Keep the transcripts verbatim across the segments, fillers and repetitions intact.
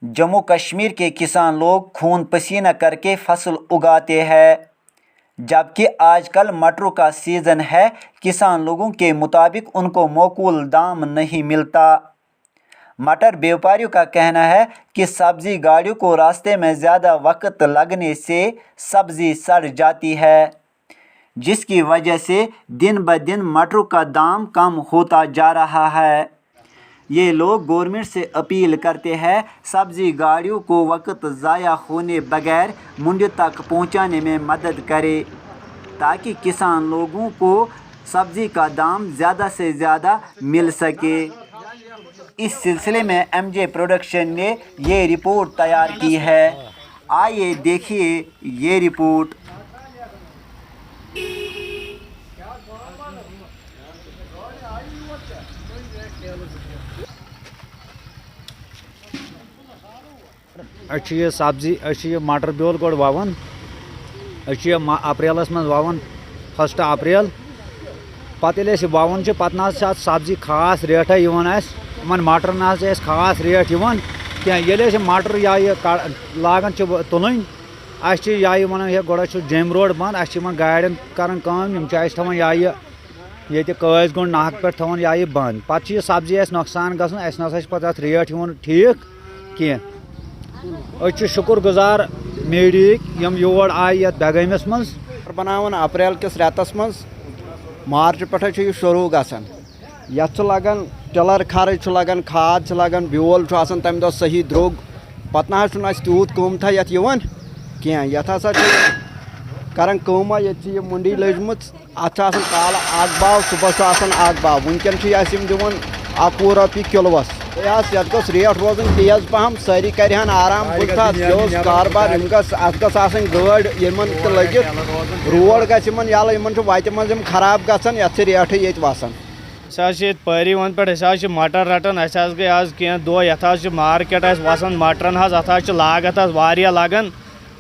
جموں کشمیر کے کسان لوگ خون پسینہ کر کے فصل اگاتے ہیں، جبکہ آج کل مٹروں کا سیزن ہے، کسان لوگوں کے مطابق ان کو معقول دام نہیں ملتا۔ مٹر بیوپاریوں کا کہنا ہے کہ سبزی گاڑیوں کو راستے میں زیادہ وقت لگنے سے سبزی سڑ جاتی ہے، جس کی وجہ سے دن بہ دن مٹروں کا دام کم ہوتا جا رہا ہے۔ یہ لوگ گورنمنٹ سے اپیل کرتے ہیں، سبزی گاڑیوں کو وقت ضائع ہونے بغیر منڈی تک پہنچانے میں مدد کرے، تاکہ کسان لوگوں کو سبزی کا دام زیادہ سے زیادہ مل سکے۔ اس سلسلے میں ایم جے پروڈکشن نے یہ رپورٹ تیار کی ہے۔ آئیے دیکھیے یہ رپورٹ۔ أسۍ چھِ یہِ سبزی، أسۍ چھِ یہِ مٹر بیول گۄڈٕ وَوان۔ أسۍ چھِ یہِ ما-، اپریلَس منٛز وَوان، فسٹ اپریل۔ پَتہٕ ییٚلہِ أسۍ یہِ وَوان چھِ، پَتہٕ نہ حظ چھِ اَتھ سبزی خاص ریٹھا یِوان اَسہِ، یِمَن مٹرَن نہ حظ چھِ اَسہِ خاص ریٹ یِوان کینٛہہ۔ ییٚلہِ أسۍ یہِ مٹر یا یہِ کَڑ-، لاگان چھِ و-، تُلٕنۍ، اَسہِ چھِ یا یہِ وَنان، ہے، گۄڈٕ چھُ جیٚمۍ روڈ بنٛد، اَسہِ چھِ یِمَن گاڑٮ۪ن کَران کٲم، یِم چھِ اَسہِ تھاوان یا یہِ ییٚتہِ قٲضۍ گُنٛڈ ناحق پٮ۪ٹھ تھاوان یا یہِ بنٛد، پَتہٕ چھِ یہِ سبزی اَسہِ نۄقصان گژھان، اَسہِ نہ سا چھِ پَتہٕ اَتھ ریٹ یِوان ٹھیٖک کینٛہہ۔ أسۍ چھِ شُکُر گُزار میٖڈیہٕکۍ، یِم یور آیہِ یَتھ بیگٲمِس منٛز۔ بناوان اپریل کِس رٮ۪تَس منٛز، مارچہٕ پٮ۪ٹھَے چھُ یہِ شروٗع گژھان۔ یَتھ چھُ لگان ٹِلر خرٕچ، چھُ لگان کھاد، چھُ لگان بیول، چھُ آسان تَمہِ دۄہ صحیح درٛوگ۔ پَتہٕ نہ حظ چھُنہٕ اَسہِ تیوٗت قۭمتھا یَتھ یِوان کینٛہہ۔ یَتھ ہسا چھِ کران کٲمہ، ییٚتہِ چھِ یہِ مٔنڈی لٔجمٕژ، اَتھ چھُ آسان کالہٕ اَکھ باو، صُبحَس چھُ آسان اَکھ باو۔ وٕنکٮ۪ن چھُ اَسہِ یِم دِوان اَکوُہ رۄپیہِ کِلوَس۔ یہِ حظ، یَتھ گٔژھ ریٹ روزٕنۍ تیز پَہَم، سٲری کَرِہَن آرام۔ بہٕ تہِ حظ، یہِ اوس کاربار، یِم گٔژھ، اَتھ گٔژھ آسٕنۍ گٲڑۍ یِمَن تہِ لٔگِتھ، روڈ گژھِ یِمَن یَلہٕ، یِمَن چھُ وَتہِ منٛز یِم خراب گژھان، یَتھ چھِ ریٹھٕے ییٚتہِ وَسان۔ أسۍ حظ چھِ ییٚتہِ پٲری وَن پٮ۪ٹھ، أسۍ حظ چھِ مَٹر رَٹان۔ اَسہِ حظ گٔے آز کینٛہہ دۄہ، یَتھ حظ چھِ مارکیٹ اَسہِ وَسان مَٹرَن حظ، اَتھ حظ چھِ لاگَتھ حظ واریاہ لَگان۔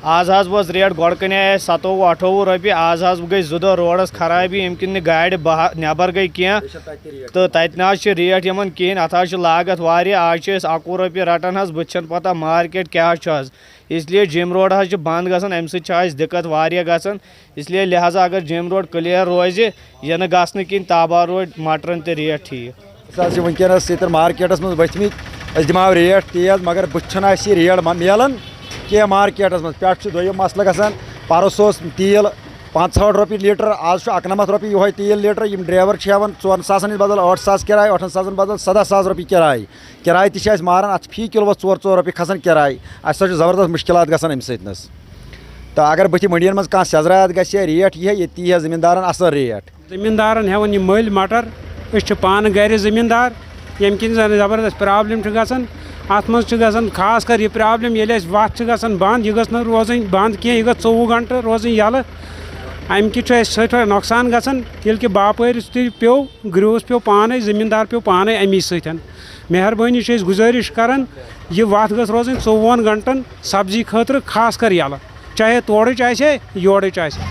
آز حظ وٲژ ریٹ، گۄڈٕ کٕنے اَسہِ سَتووُہ اَٹھووُہ رۄپیہِ، آز حظ گٔے زٕ دۄہ روڈَس خرابی، ییٚمہِ کِنۍ نہٕ گاڑِ بہا-، نٮ۪بَر گٔے کینٛہہ۔ تہٕ تَتہِ نہ حظ چھِ ریٹ یِمَن کِہیٖنۍ، اَتھ حظ چھِ لاگَتھ واریاہ۔ آز چھِ أسۍ اَکوُہ رۄپیہِ رَٹان حظ، بٕتھِ چھَنہٕ پَتہ مارکیٹ کیٛاہ چھُ حظ۔ اس لیے جیٚمۍ روڈ حظ چھِ بنٛد گژھان، اَمہِ سۭتۍ چھِ اَسہِ دِقت واریاہ گژھان۔ اس لیے لہذا اگر جیٚمۍ روڈ کلیئر روزِ، یِنہٕ گژھنہٕ کِنۍ تابار روڈ مٹرن تہِ ریٹ ٹھیٖک۔ أسۍ حظ چھِ وٕنکیٚنَس ییٚتٮ۪ن مارکیٹَس منٛز ؤتھۍ مٕتۍ، أسۍ دِمہو ریٹ تیز، مگر بُتھِ چھُنہٕ اَسہِ یہِ ریٹ مہ-، میلان کینٛہہ مارکیٹَس منٛز۔ پٮ۪ٹھٕ چھُ دوٚیِم مسلہٕ گژھان، پَرُس اوس تیٖل پانٛژھ ہٲٹھ رۄپیہِ لیٖٹر، آز چھُ اَکنَمَتھ رۄپیہِ یِہوٚے تیٖل لیٖٹر۔ یِم ڈرٛیوَر چھِ ہٮ۪وان ژورَن ساسَن ہِنٛدِ بدل ٲٹھ ساس کِراے، ٲٹھَن ساسَن بدل سَداہ ساس رۄپیہِ کِراے۔ کِراے تہِ چھِ اَسہِ ماران، اَتھ چھِ فی کِلوَس ژور ژور رۄپیہِ کھسان کِراے۔ اَسہِ ہسا چھُ زبردست مُشکِلات گژھان اَمہِ سۭتۍ نَس۔ تہٕ اگر بٕتھِ مٔنڈِیَن منٛز کانٛہہ سیٚزرا اَتھ گژھِ ہا، ریٹ یی ہا، ییٚتہِ یی ہا زٔمیٖندارَن اَصٕل ریٹ۔ زٔمیٖندارَن ہٮ۪وان یِم مٔلۍ مَٹر، أسۍ چھِ پانہٕ گَرِ زٔمیٖندار، ییٚمہِ کِنۍ زَن زبردست پرٛابلِم چھِ گژھان۔ اَتھ منٛز چھِ گژھان خاص کر یہِ پرٛابلِم، ییٚلہِ اَسہِ وَتھ چھِ گژھان بنٛد، یہِ گٔژھ نہٕ روزٕنۍ بنٛد کینٛہہ، یہِ گٔژھ ژوٚوُہ گھنٹہٕ روزٕنۍ یَلہٕ۔ اَمہِ کہِ چھُ اَسہِ سٮ۪ٹھاہ نۄقصان گژھان، ییٚلہِ کہِ باپٲرِس تہِ پیوٚو، گرٛوٗس پیوٚو پانَے، زٔمیٖندار پیوٚو پانَے اَمی سۭتۍ۔ مہربٲنی چھِ أسۍ گُزٲرِش کران، یہِ وَتھ گٔژھ روزٕنۍ ژوٚوُہَن گھنٹَن سبزی خٲطرٕ خاص کر یَلہٕ، چاہے تورٕچ آسہِ ہے، یورٕچ آسہِ۔